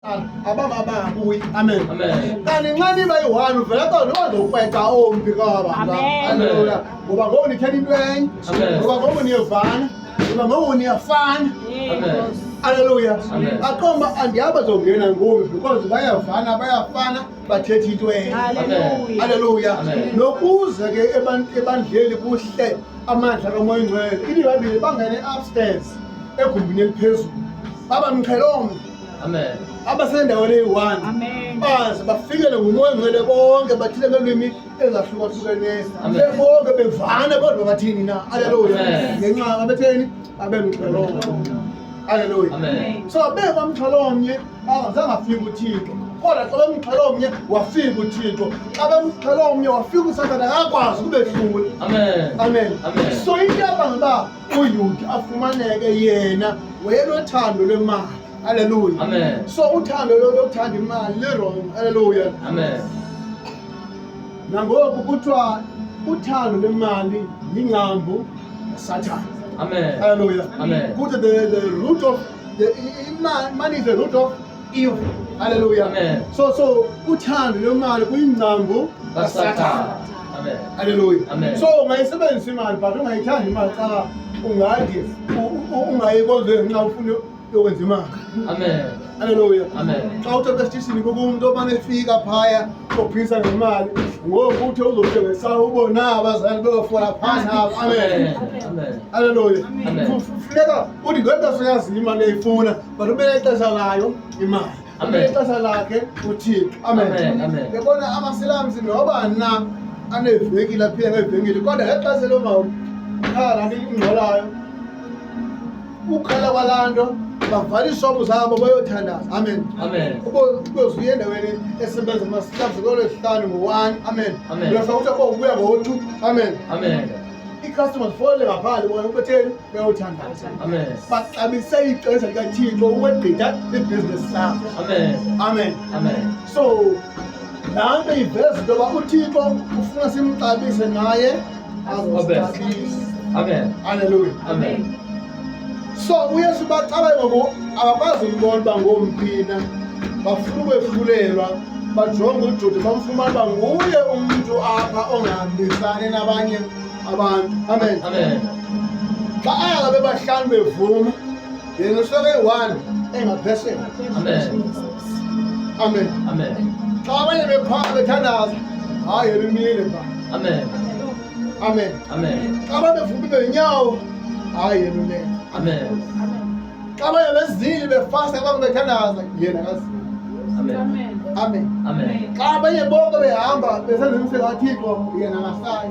Abangababuyi, amen. Kanti nxa niba yi-one, uvela xa nowazokrweca ombi kwaba bantu. Haleluya. Ngoba ngoku nithetha into enye, ngoba ngoku niyevana, ngoba ngoku niyafana. Haleluya. Aqomba andihamba zongena ngoku because bayavana, bayafana, bathetha into enye. Haleluya. Nokuze ke ebandleni kuhle amandla kaMoya Ingcwele, ithi bangene upstairs egumbini eliphezulu, baba mqhelomnye. Amen. Abasendaweni eyi-one. Amen. Baze bafikele nguMoya Ongcwele bonke bathile ngeelwimi ezahlukahlukeneyo. Amen. Bonke bevana kodwa bathini na? Haleluya. Amen. Ngenxa babetheni? Babemxhelomnye. Haleluya. Amen. So bekwamxhelomnye akazange afike uThixo. Kodwa xa bemxhelomnye wafika uThixo. Xa bemxhelomnye wafika uSathana akakwazi ukubehlula. Amen. Amen. Amen. So into yabangela uba uYuda afumaneke yena wayenothando lwemali. Haleluya. Amen. So uthando lokuthanda imali li-wrong. Haleluya. Amen. Nangoku kuthiwa uthando lwemali yingcambu kaSathane. Amen. Haleluya. Amen. Kuthi the root of the money is the root of evil. Haleluya. Amen. So uthando lwemali kuyingcambu kaSathane. Amen. Haleluya. Amen. So ungayisebenzisa imali but ungayithandi imali xa ungade ungayikonzweni nxa ufuna yokwenza imali. Amen. Haleluya. Amen. Xa uthe esitishini kukho umntu omane efika phaya ophisa ngemali, ngoku uthe uzothengisa ubona abazali beyofola phantsi apha. Amen. Amen. Haleluya. Amen. Funeka uthi ngexesha uyazi imali eyifuna, but ube nexesha layo imali. Ube Amen. nexesha lakhe uThixo. Amen. Amen. Amen. Yabona amaSilamsi noba na aneevenkile, aphila ngeevenkile, kodwa ngexesha lomawukhala nto ingxolayo, ukhala kwalaa nto bavala iishopu zabo bayothandaza. Amen. Amen. Ube uye endaweni esebenza amaSilamsi ngolwesihlanu ngo-1. Amen. Amen. Uyafika uthi oh, ubuya ngo-2. Amen. Amen. Ii-customers fole ngaphandle bona ubetheni beyothandaza. Amen. Baxabise ixesha likaThixo ukwegqitha ibhizinesi zabo. Amen. Amen. Amen. So laa nto iveza into yoba uThixo ufuna simxabise naye azosixabisa. Amen. Haleluya. Amen. So uYesu bacaba ngoku abakwazi ukubona uba ngomphi na, bafuna ukwehlulelwa, bajonge uJuda bamfumana uba nguye umntu apha ongahambisani nabanye abantu. Amen. Amen. Xa aba bebahlanu bevuma, yena usuke eyi-one engaphesheya. Amen. Amen. Amen. Xa abanye bephaa bethandaza, hayi yena umile phaa. Amen. Amen. Amen. Xa abanye bevuma ngeenyawo, hayi yena ulele. Amen. Xa abanye bezile befasta, abanye bethandaza, yena akazile. Amen. Amen. Amen. Xa abanye bonke behamba besenza umsebenzi kaThixo, yena akasayi.